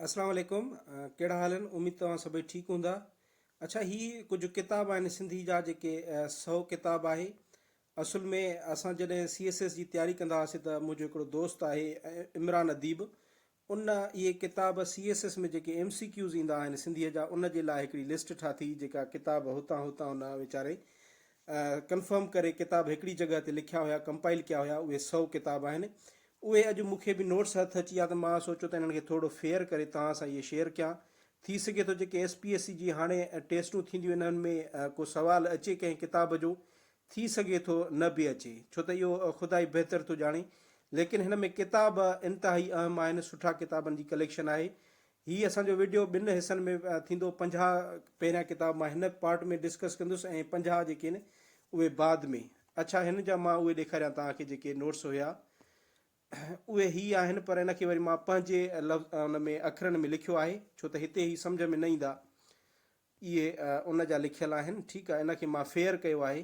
اسلام عليڪم ڪهڙا حال آهن اميد توهان سڀئي ٺيڪ هوندا اڇا هي ڪجهه ڪتاب آهن سنڌي جا جيڪي سو ڪتاب آهي اصل ۾ اسان جڏهن سي ايس ايس جي تياري ڪندا هئاسين ته منهنجو هڪڙو دوست آهي عمران اديب ان اهي ڪتاب سي ايس ايس ۾ جيڪي ايم سي ڪيوز ايندا آهن سنڌي جا ان جي لاء هڪڙي لسٽ ٺاهي جيڪا ڪتاب هتان هتان ان ويچاري ڪنفرم ڪري ڪتاب هڪڙي جڳهه تي لکيا هيا ڪمپائل ڪيا هيا اهي سو ڪتاب آهن اهي اڄ مون کي به نوٽس هٿ اچي ويا ته مان سوچيو ته انهن کي ٿورو فيئر ڪري توهان سان اهي شيئر ڪيان ٿي سگهي ٿو جيڪي ايس پي ايس سي جي هاڻي ٽيسٽون ٿينديون انهن ۾ ڪو سوال اچي ڪنهن ڪتاب جو ٿي سگهي ٿو نه به اچي ڇو ته اهو خدا ئي بهتر ٿو ڄاڻي ليڪن هن ۾ ڪتاب انتهائي اهم آهن سٺا ڪتابن جي ڪليڪشن آهي هي اسان جو وڊيو ٻن حصن ۾ ٿيندو 50 پهريان ڪتاب مان هن پارٽ ۾ ڊسڪس ڪندس ۽ 50 جيڪي آهن اهي بعد ۾ اڇا هن جا مان اهي ڏيکاريان توهان کي جيڪي نوٽس هيا اهي هي آهن پر ان کي وري مان پنهنجي لفظ ان ۾ اکرن ۾ لکيو آهي ڇو ته هتي هي سمجهه ۾ نه ايندا اهي ان جا لکيل آهن ٺيڪ آهي ان کي مان فيئر ڪيو آهي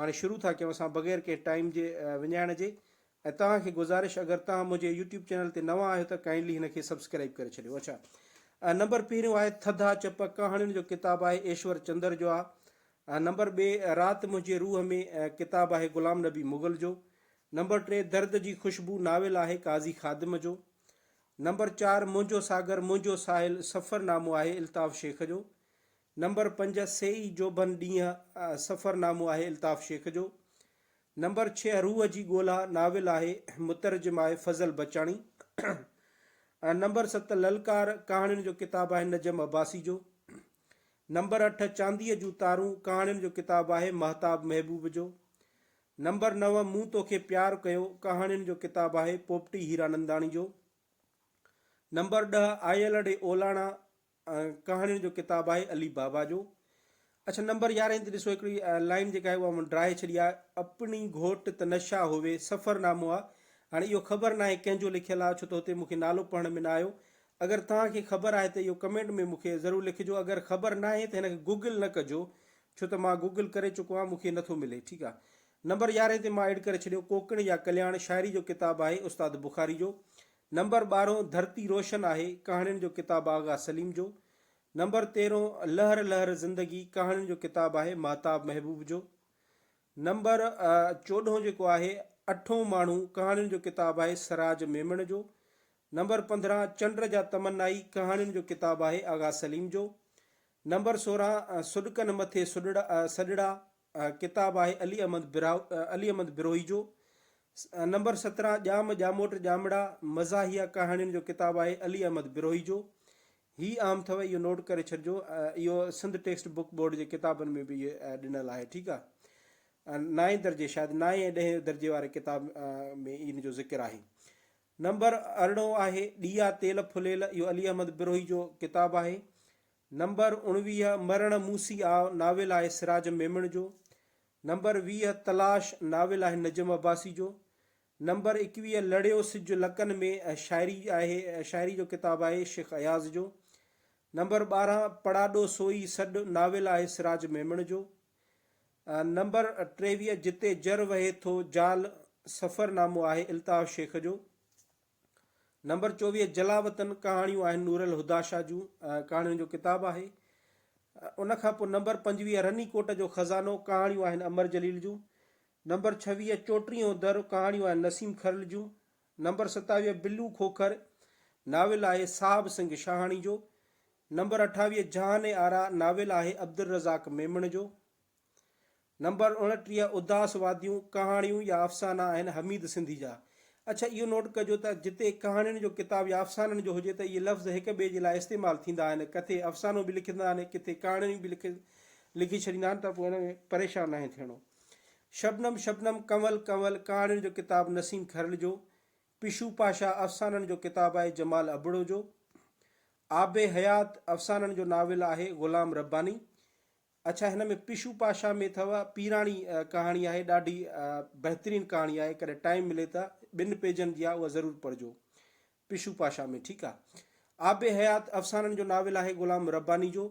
هاڻي شروع ٿا ڪيون اسان بغير ڪنهن ٽائيم جي وڃائڻ جي ۽ توهان کي گذارش اگر توهان منهنجي يوٽيوب چينل تي نوان آهيو ته ڪائنڊلي هن کي سبسڪرائيب ڪري ڇڏيو اڇا نمبر پهريون آهي ٿڌا چپ ڪهاڻين جو ڪتاب آهي ايشور چندر جو آهي نمبر ٻي رات منهنجي روح ۾ ڪتاب آهي غلام نبي مغل جو نمبر ٽي درد جي خوشبو ناول آهي قاضي خادم جو نمبر چار منهنجو ساگر منهنجو ساحل سفر نامو آهي الطاف شيخ جو. نمبر پنج سيئي جوڀن ڏينهن سفر نامو آهي الطاف شيخ جو. نمبر ڇهه روح جي ڳولا ناول آهي مترجم آهي فضل بچاڻي. نمبر ست للڪار ڪهاڻين جو ڪتاب آهي نجم عباسي جو. نمبر اٺ چانديء جون تارون ڪهاڻين جو ڪتاب آهي مهتاب محبوب جو. نمبر نو مون توکي پيار ڪيو ڪهاڻين جو ڪتاب آهي پوپٽي هيراننداڻي جو. نمبر 10 آيل ڙي اولاڻا ڪهاڻين جو ڪتاب آهي علي بابا جو. اڇا نمبر 11 تي ڏسو هڪڙي لائين جيڪا آهي اها مون ڊراهي ڇڏي آهي اپڻي گهوٽ ته نشا هوي سفر نامو آهي هاڻي اهو خبر ناهي ڪنهن جو لکيل آهي ڇو ته هتي مون کي نالو پڙهڻ ۾ نه آيو اگر توهان کي خبر آهي ته اهو ڪمينٽ ۾ مون کي ضرور لکجو اگر خبر ناهي ته هن کي گوگل نه ڪجو ڇو ته مان گوگل ڪري چڪو آهيان مون کي نٿو ملي ٺيڪ آهي نمبر 11 تي مان ايڊ ڪري ڇڏيو ڪوڪڻ يا ڪلياڻ شاعري جو ڪتاب آهي استاد بخاري جو نمبر 12 ڌرتي روشن آهي ڪهاڻين جو ڪتاب آغا سليم جو نمبر 13 لهر لهر زندگي ڪهاڻين جو ڪتاب آهي مهتاب محبوب جو نمبر 14 جيڪو آهي اٺون ماڻهو ڪهاڻين جو ڪتاب آهي سراج ميمڻ جو نمبر 15 چنڊ جا تمنائي ڪهاڻين جو ڪتاب آهي آغا سليم جو نمبر 16 سڏڪن مٿي سڏڙا ڪتاب آهي علي احمد علي احمد بروهي جو. نمبر 17 ڄام ڄاموٽ ڄامڙا مزاحيه ڪهاڻين جو ڪتاب آهي علي احمد بروهي جو. هي عام اٿو اهو نوٽ ڪري ڇڏجو اهو سنڌ ٽيڪسٽ بڪ بورڊ جي ڪتابن ۾ به اهي ڏنل آهي ٺيڪ آهي. نائين درجي شايد نائين ۽ ڏهين درجي واري ڪتاب ۾ ان جو ذڪر آهي. نمبر 18 آهي ڏيئا تيل ڦليل اهو علي احمد بروهي جو ڪتاب آهي. نمبر 19 مرڻ موسي آء ناول آهي سراج ميمڻ جو. نمبر 20 تلاش ناول آهي نجم عباسي جو. نمبر 21 لڙيو سج لڪن ۾ شاعري آهي شاعري جو ڪتاب آهي شيخ اياز جو. نمبر 12 پڙاڏو سوئي سڏ ناول آهي سراج ميمڻ جو. نمبر 23 جتي جر وهي ٿو جال سفر نامو آهي الطاف شيخ جو. نمبر 24 جلاوطن ڪهاڻيون آهن نور الهديٰ شاهه جون ڪهاڻين جو ڪتاب آهي. ان کان پوء نمبر 25 رني ڪوٽ جو خزانو ڪهاڻيون آهن امر جليل جون. نمبر 26 چوٽيهون در ڪهاڻيون آهن نسيم کرل جون. نمبر 27 بلو کوکر ناول آهي صاحب سنگهه شاهاڻي جو. نمبر 28 جهان آرا ناول آهي عبدالرزاق ميمڻ جو. نمبر 29 اداس واديون ڪهاڻيون يا افسانا آهن حميد سنڌي جا. اڇا اهو نوٽ ڪجو ته جتي ڪهاڻين جو ڪتاب يا افسانن جو هجي ته اهي لفظ هڪ ٻئي جي لاء استعمال ٿيندا آهن ڪٿي افسانو به لکندا آهن ڪٿي ڪهاڻيون به لکي ڇڏيندا آهن ته پوء ان ۾ پريشان ناهي ٿيڻو. شبنم شبنم ڪنول ڪنول ڪهاڻين جو ڪتاب نسيم کرل جو. پشو پاشا افسانن جو ڪتاب آهي جمال ابڙو جو. آب حيات افسانن جو ناول آهي غلام رباني. اڇا هن ۾ پشو پاشا ۾ اٿو پيراڻي ڪهاڻي آهي ڏاڍي بهترين ڪهاڻي آهي ڪڏهن ٽائيم ملي ته ٻن پيجن جي آهي اها ضرور پڙهجو پشو پاشا ۾ ٺيڪ آهي آب حيات افسانن جو ناول آهي غلام رباني جو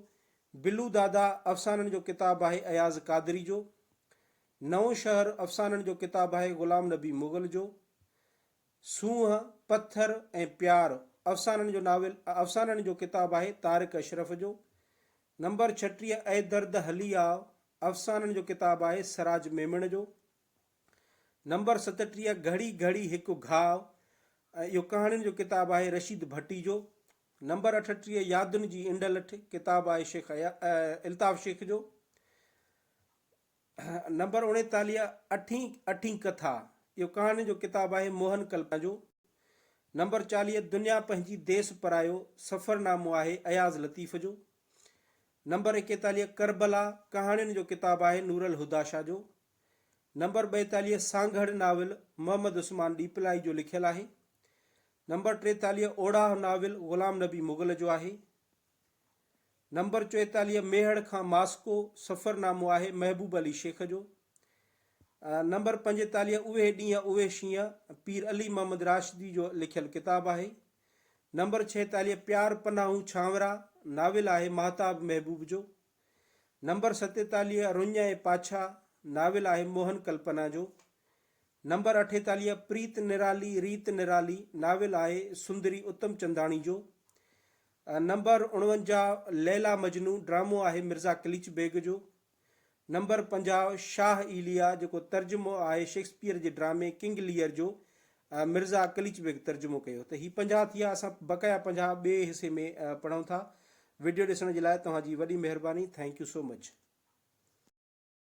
بلو دادا افسانن جو ڪتاب آهي اياز قادري جو نئون شهر افسانن جو ڪتاب آهي غلام نبي مغل جو سونهن، پٿر ۽ پيار افسانن جو ناول افسانن جو ڪتاب آهي طارق اشرف جو. نمبر 36 اي درد هلي آء افسانن جو ڪتاب آهي سراج ميمڻ جو. نمبر 37 گهڙي گهڙي هڪ گهاء اهو ڪهاڻين جو ڪتاب آهي رشيد ڀٽي جو. نمبر 38 يادن جي انڊلٺ ڪتاب آهي شيخ الطاف شيخ جو. نمبر 39 اٺين اٺين ڪٿا اهو ڪهاڻين جو ڪتاب آهي موهن ڪلپنا جو. نمبر 40 دنيا پنهنجي ديس پرايو سفرنامو آهي اياز لطيف جو. نمبر 41 ڪربلا ڪهاڻين جو ڪتاب آهي نورالهديٰ شاهه جو. نمبر 42 سانگهڙ ناول محمد عثمان ڏيپلائي جو لکيل آهي. نمبر 43 اوڙاهه ناول غلام نبي مغل جو آهي. نمبر 44 ميهڙ کان ماسڪو سفرنامو آهي محبوب علي شيخ جو. نمبر 45 اهي ڏينهن اهي شينهن پير علي محمد راشدي جو لکيل ڪتاب آهي. نمبر 46 پيار پناهون ڇانورا ناول آهي ماهتاب محبوب جو. نمبر 47 رڃ ۽ پاڇا ناول آهي موهن ڪلپنا جو. نمبر 48 پريت نرالي ريت نرالي ناول آهي سندري اتم چنداڻي جو. نمبر 49 ليليٰ مجنون ڊرامو آهي مرزا قليچ بيگ جو. نمبر 50 شاهه ايليا جيڪو ترجمو آهي شيڪسپيئر جي ڊرامي ڪنگ ليئر جو مرزا قليچ بيگ ترجمو ڪيو ته هي 50 ٿيا اسان بقايا 50 ٻئي حصي ۾ پڙهون ٿا. وڊيو ڏسڻ جي لاء توهان جي وڏي مهرباني thank you so much.